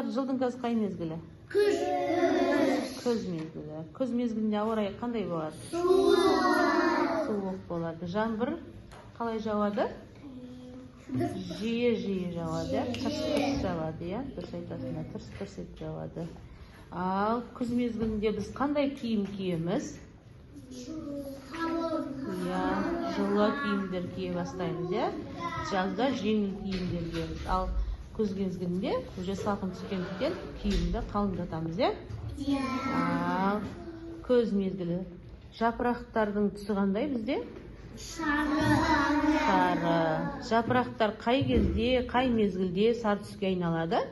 Балалар, жылдың қазір қай мезгілі? Күз. Күз мезгілі. Күз мезгілінде ауа райы қандай болады? Суық болады. Жаңбыр қалай жауады? Жиі-жиі жауады, иә? Тырс-тырс жауады, иә? Дұрыс айтасыңдар, тырс-тырс етіп жауады. Ал күз мезгілінде біз қандай киім киеміз? Иә, жылы киімдер кие бастаймыз, иә? Жазда жеңіл киімдер киеміз. Ал күз мезгілінде уже салқын түскендіктен киімді қалыңдатамыз, иә? Ал күз мезгілі жапырақтардың түсі қандай бізде? Сары. Сары. Жапырақтар қай кезде, қай мезгілде сары түске айналады?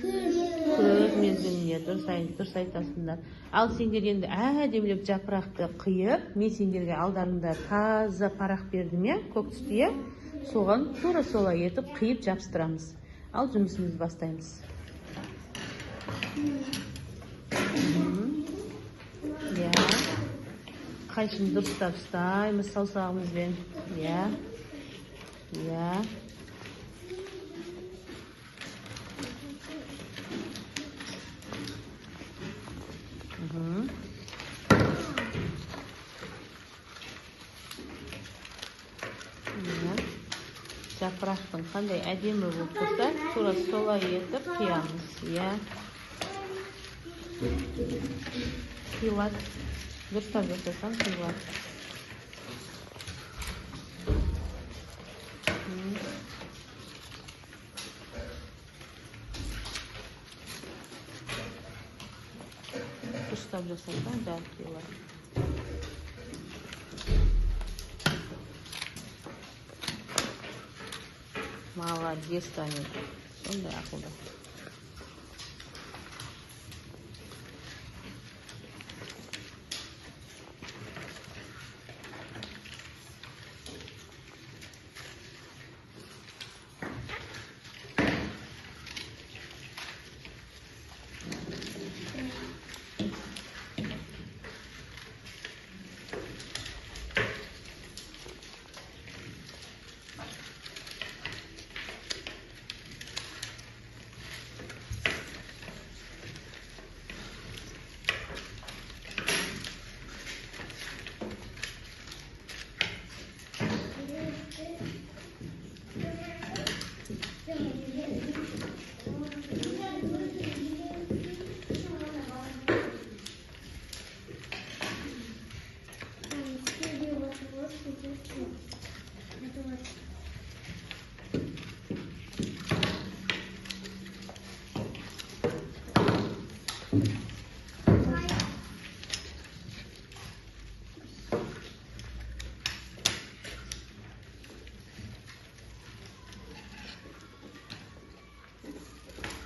Күз. Күз мезгілінде. Дұрыс айтасыңдар. Ал сендер енді әдемілеп жапырақты қиып, мен сендерге алдарыңда таза парақ бердім, иә, көк түсті, иә? Соған тура солай етіп қиып жабыстырамыз. Ал жұмысымызды бастаймыз. Иә. Қайшыны дұрыстап ұстаймыз саусағымызбен. Иә. Иә. Иә. Жапырақтың қандай әдемі болып тұрса, тура солай етіп қиямыз. Иә. Қиылады. Дұрыстап жасасаң қиылады. Дұрыстап жасасаң бәрі қиылады. Молодец, Таня. Сондай ақылды.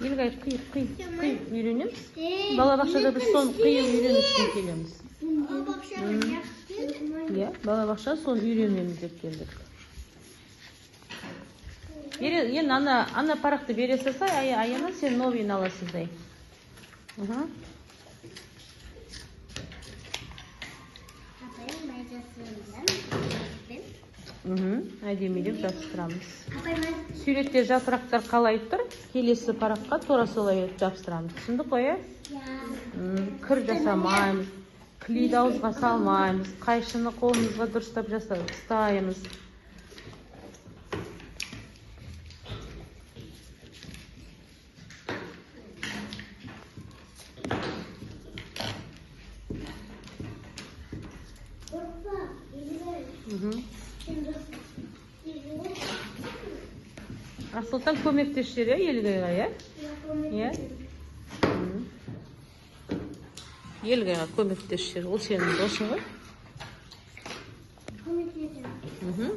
Елгай, қиып, қиып, қиып үйренеміз. Балабақшада біз соны қиып үйрену үшін келеміз. Иә, балабақша соны үйренеміз деп келдік. Енді ана парақты бере салсай, Аяна, сен новыйын аласыздай. Әдемілеп жабыстырамыз. Суретте жапырақтар қалай тұр, келесі параққа тура солай етіп жабыстырамыз. Түсіндік қой, иә? Кір жасамаймыз, клейді ауызға салмаймыз, қайшыны қолымызға дұрыстап ұстаймыз. Ақсұлтан көмектесші, иә, Елгайға, иә? Иә. Елгайға көмектесші, ол сенің досың ғой.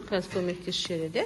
Қазір көмектесші, иә?